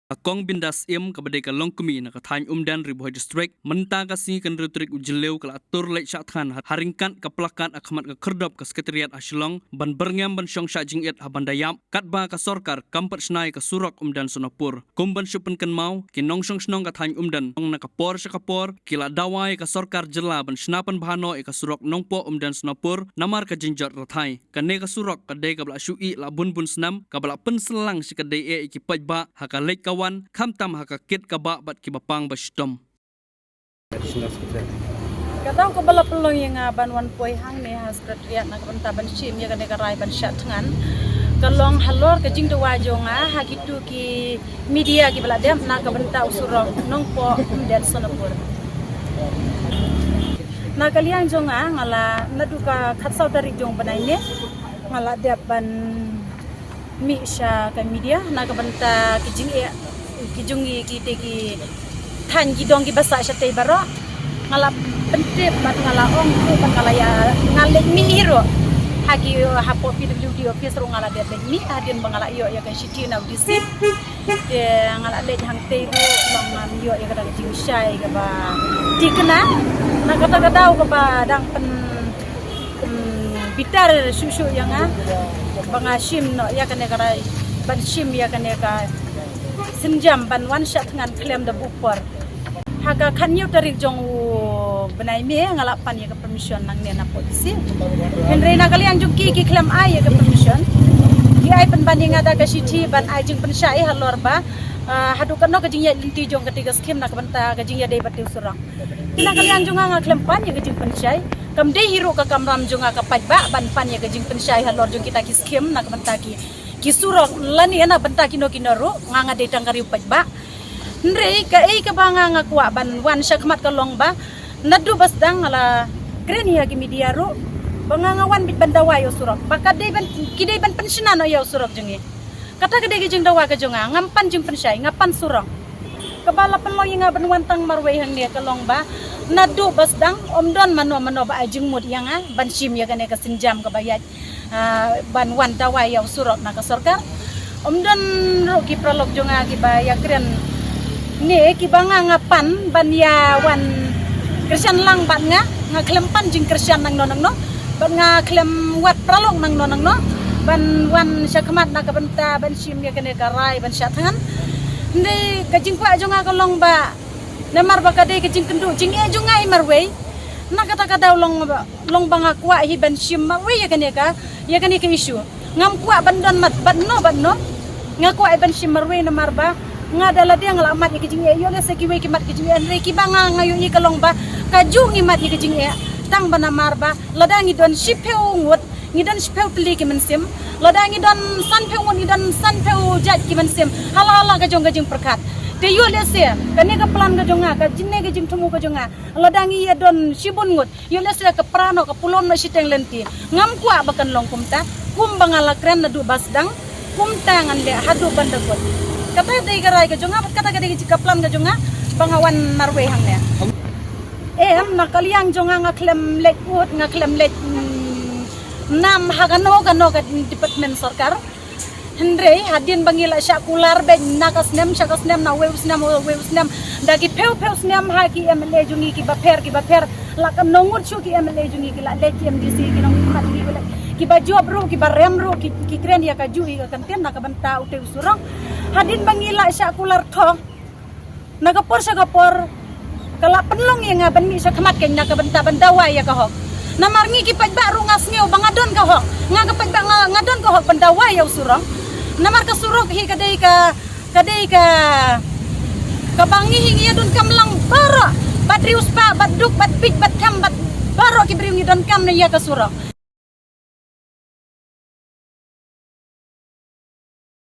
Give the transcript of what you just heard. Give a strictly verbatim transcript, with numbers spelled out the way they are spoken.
Ka Kong Bindas Im, kaba dei ka longkmie na ka thaiñ Umden, Ri Bhoi District, mynta ka sngi ka hynriew tarik u Jylliew ka la atur leit shah thngan ha ryngkat ka plakat ha khmat ka khyrdop ka Secretariat ha Shillong ban byrngem ban shong shah jingit ha ban da ïap katba ka sorkar kam pat shna ïa ka surok Umden Sonapur. Kum ban shu pynkynmaw, ki nongshong shnong ka thaiñ Umden, na ka por sha ka por ki la dawa ïa ka sorkar jylla ban shna pynbha noh ïa ka surok Nongpoh Umden Sonapur namar ka jingjot rathai. Kane ka surok ka dei kaba la shu ih la bun bun snem, kaba la pynslem lang sha ka dei eh ïa ki paidbah ha ka leit ka wan, khamtam ha ka kit ka bah bad kiba pang ba shitom. Ka daw kaba la pynlong ïa nga ban wan poi hangne ha Secretariat na ka bynta ban shim ïa kane ka rai ban shah thngan ka long halor ka jingdawa jong nga ha kito ki media kiba la dep na ka bynta u surok Nongpoh Umden Sonapur. Na ka liang jong nga, nga la naduh ka khatsaw tarik jong u bnai ne, nga la dep ban mih sha ka media na ka bynta ki jingeh ki jong ngi, ki te ki thaiñ ki dong kiba sah shatei baroh. Nga la pyntip bad nga la ong ruh bad nga la ïa, nga leit mih hi ruh ha ki, hapoh P W D office ruh nga la dep leit mih hadien ba nga la ïoh ïa ka shithi na u D C. Te nga la leit hangtei ruh ba ngam ïoh ïa kata ka jingshai kaba thikna. Na kata ka daw kaba dang pyn, hmm, bitar shuh shuh ïa nga ba nga shim noh ïa kane ka rai, ban shim ïa kane ka sienjam ban wan shah thngan khlem da buh por. Ha ka khathynñiew tarik jong u bnai May nga la pan ïa ka permission nangne na police. Hynrei na ka liang jong ki, ki khlem ai ïa ka permission. Ki ai pynban ïa nga da ka shithi ban ai jingpynshai halor ba, ah, haduh katno ka jingïaid lynti jong kata ka skim na ka bynta ka jingïadei bad u surok. Te na ka liang jong nga, nga khlem pan ïa ka jingpynshai. Kam dei hi ruh ka kamram jong nga ka paidbah ban pan ïa ka jingpynshai halor jong kita ki skim na ka bynta ki, ki surok lane na bynta kino kino ruh, nga, nga dei tang ka riew paidbah. Hynrei kaei kaba nga, nga kwah ban wan shakhmat ka long ba naduh ba sdang nga la kren ïa ki media ruh ba nga, nga wan beit ban dawa ïa u surok ba ka dei ban, ki dei ban pynshna noh ïa u surok jong ngi. Kata ka dei ka jingdawa ka jong nga, ngam pan jingpynshai, nga pan surok. Kaba la pynlong ïa nga ban wan tang marwei hangne ka long ba naduh ba sdang ym don mano mano ba ai jingmut ïa nga ban shim ïa kane ka sienjam kaba ïaid, ah, ban wan dawa ïa u surok na ka sorkar. Ym don ruh ki paralok jong nga kiba ïakren ne kiba nga, nga pan ban ïa wan kyrshan lang bad nga, nga khlem pan jingkyrshan nangno nangno bad nga khlem wad paralok nangno nangno ban wan shakhmat na ka bynta ban shim ïa kane ka rai ban shah thngan. Hynrei ka jingkwah jong nga ka long ba namar ba ka dei ka jingkynduh jingeh jong nga hi marwei. Na kata ka daw long ba, long ba nga kwah hi ban shim marwei ïa kane ka, ïa kane ka issue. Ngam kwah ban don mat bad no bad no. Nga kwah hi ban shim marwei namar ba nga da lade nga la mat ïa ka jingeh, ïoh lehse kiwei ki mat ka jingeh, hynrei kiba nga, nga ïohi ka long ba kajuh ngi mat ïa ka jingeh tang ba namar ba lada ngi don shiphew ngut, ngi don shiphew tylli ki mynsiem. Lada ngi don sanphew ngut, ngi don sanphew jait ki mynsiem. Hala hala ka jong ka jingpyrkhat. Te ïoh lehse kane ka plan ka jong nga, ka jingeh, ka jingthmu ka jong nga, lada ngi ïa don shibun ngut, ïoh lehse ka pra noh, ka pulom noh shiteng lynti. Ngam kwah ba kan long kumta. Kumba nga la kren naduh ba sdang, kumta ngan leh haduh ban da kut. Kata dei ka rai ka jong nga, kata ka dei ka plan ka jong nga ba nga wan marwei hangne. Em, na ka liang jong nga, nga khlem leit ud, nga khlem leit, mm, nam ha kano kano ka department sorkar. Hynrei hadien ba ngi la shah kular beit na ka snem sha ka snem, na uwei u snem, uwei u snem, da ki phew phew snem ha ki M L A jong ngi kiba pher kiba pher, la kano ngut shuh ki M L A jong ngi ki la leit, ki M D C, ki nongmihkhmat jong ngi ki la, kiba jop ruh, kiba rem ruh, ki, ki kren ïa kajuh ïa ka kyntien na ka bynta utei u surok. Hadien ba ngi la shah kular thoh, na ka por sha ka por ka la pynlong ïa nga ban mih shakhmat keiñ na ka bynta ban dawa ïa ka hok. Namar ngi ki paidbah ruh nga sngew ba nga don ka hok. Nga ka paidbah nga, nga don ka hok ban dawa ïa u surok. Namar ka surok hi ka dei ka, ka dei ka, kaba ngi hi ngi ïa donkam lang baroh, bad riewspah, bad duk, bad bieit, bad them, bad baroh ki briew ngi donkam na ïa ka surok.